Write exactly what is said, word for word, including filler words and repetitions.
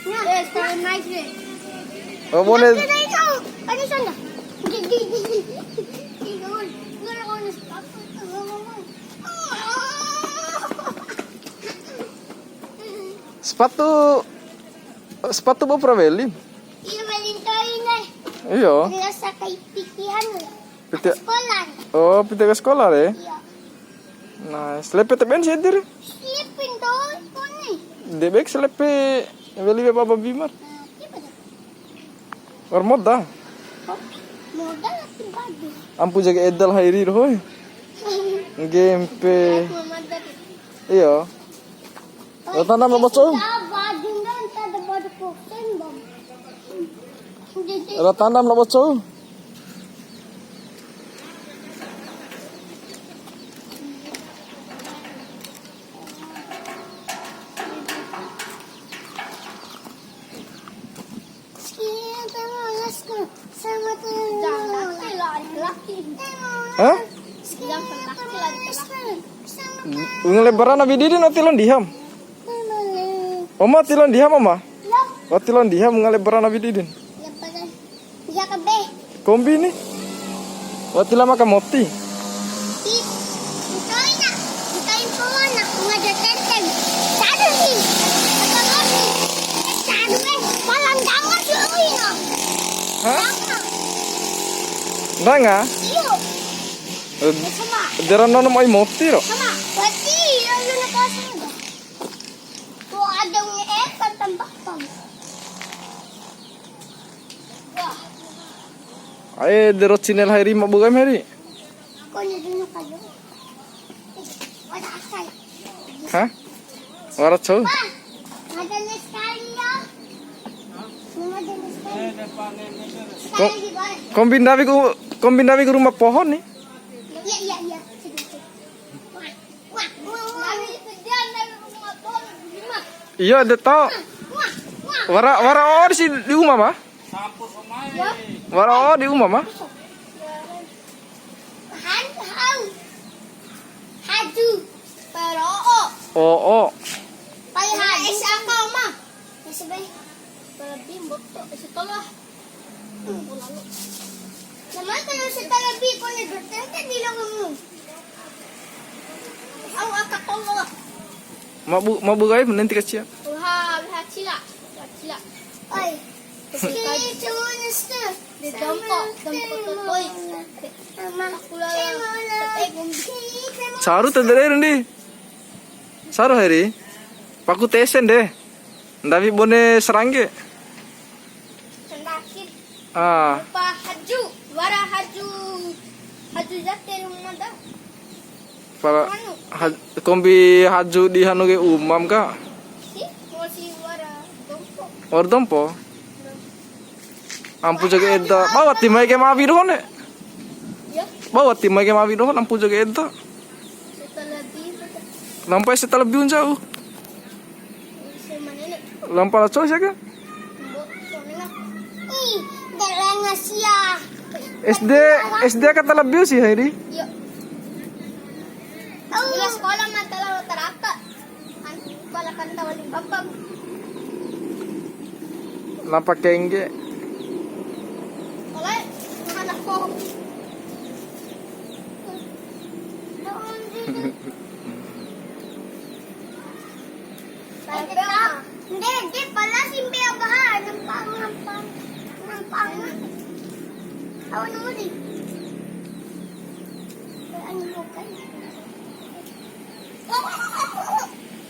Eh, sekarang naik deh. Oh, boleh. Kita itu, ada sana. Sepatu, sepatu bau pernah weli? Iya, weli to'i, Nay. Iya. Rasa kayak pikihan. Piti-, sekolah. Oh, piti aka sekolah re? Iya. Nah, selepe te ben si edir? Selepe ndo, kone. De bek selepe weli bapa babi mar. Nah, iya, betul. War moda. Moda lah pribadi. Ampu jaga edal Hairi doho, hoi. Gempe. Iya. Ra tandam labo cou. Ra tandam labo cou. Hah? Wunga lebaran abi didin wati loa ndiham. Oma wati loa ndiham, Oma. Wati loa ndiham wunga lebaran abi didin. Iya, kabe. Kombi ni. Wati loa maka moti. Ih, ntoi na, ntoi pona, ngaja tenteng. Sadu ni. Maka moti. Eh, sadu, eh. Palang dangar si ui no. Hah? Dangar. Ndanga? Iyo. Eh, sama. Jara nono mai moti ro. Sama. Wati, iyo, iyo, na kasih. Tuh ada punya ikan tambah tambah. Ae, dero channel Hairi ma buka Hairi. Hah? Wara cou? Ko-, kombi ndawi ku, kombi ndawi ku rumah pohon ni. Iya, iya, iya. Iya, de tau. Wara, wara o di si, di uma, Ma? Wara o di uma, Ma? Haju. Pero o. O, o. Pai haju. Esa ka, Ma? Esa be. Lebih mboto. Esa tolo. Namanya kalau setelah bi kone bertengkar di lawangmu. Au aka Allah. Mabu, mabu gaib nanti kecil. Wah, wah, cila. Wah, cila. Oi. Di dompo, dompo totoi. Mama. Aku lah. Saru tadere ndi. Saru Hairi. Paku tesen de. Ndawi bune sarangge. Sandakit. Ah. Rupa haju, wara haju, haju jate rumah da. Pala anu. Haj-, kombi haju di hanu ke umam ka? Si, mau si wara dompo. Wara dompo? Belum. Ampu jaga eda. Ba wati mai ke mawi dohon, ne? Ya. Ba wati mai ke mawi dohon, ampu jaga eda. Setelah di, lampa setelah biun jauh. Lampa la cou sia ke? Ih, dalang sia. S D, S D kata lebih sih, Hairi. Iya. Bila sekolah mah telah rata-rata. Kan, kepala kan tahu di papan. Lampa kengge. Oleh, mana kok? Nde, nde, pala simbe abaha, nampang, nampang, nampang. Awan nemu di. Ani bukan.